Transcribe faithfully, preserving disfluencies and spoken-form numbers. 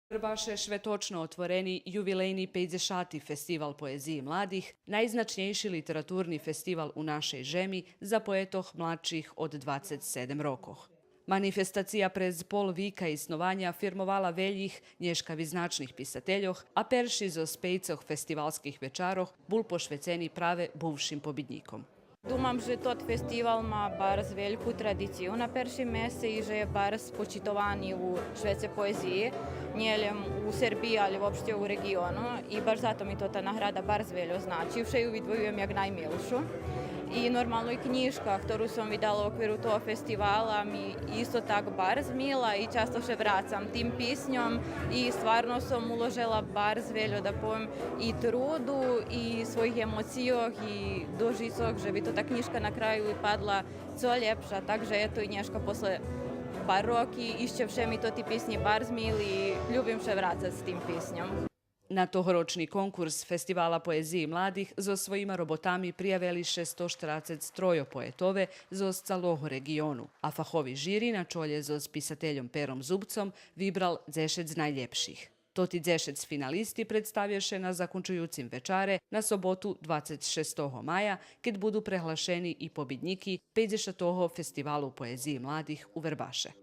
Вербаше шветочно отворени ювилейни пейдзешати Фестивал поезиї младих, найзначнєйши литературни фестивал у нашей жеми за поетох младших од двацец седем рокох. Манифестация през пол вика иснованя фирмовала велїх нєшка визначних писательох, а перши зоз пейцох фестивалских вечарох бул пошвецени праве бувшим побиднїком. Думам же тот фестивал ма барз вельку традицию на першим месце и же є барз почитовани у швеце поезиї, нєлєм у Сербиї, але вообще у реґиону. И баш зато ми тота награда барз вельо значи, вше ю видвоюєм як наймилшу. И нормално и кнїжка хтору сом видала у оквиру того фестивала ми исто так барз мила и часто ше врацам тим писньом и стварно сом уложела барз вельо, да повем, и труду и своїх емоцийох и дожицох же би тота кнїжка на краю випадла цо лєпша. Так же ето и нєшка после пар роки ище вше ми тоти писнї барз мили и любим ше врацац з тим писньом. На тогорочни конкурс Фестивала поезиї младих зоз своїма роботами приявели ше сто штерацец тройо поетове зоз цалого реґиону, а фахови жири на чолє зоз писательом Пером Зубцом вибрал дзешец найлєпших. Тоти дзешец финалисти представя ше на закончуюцим вечаре на соботу двацец шестого мая, кед буду преглашени и побиднїки пейдзешатого Фестивалу поезиї младих у Вербаше.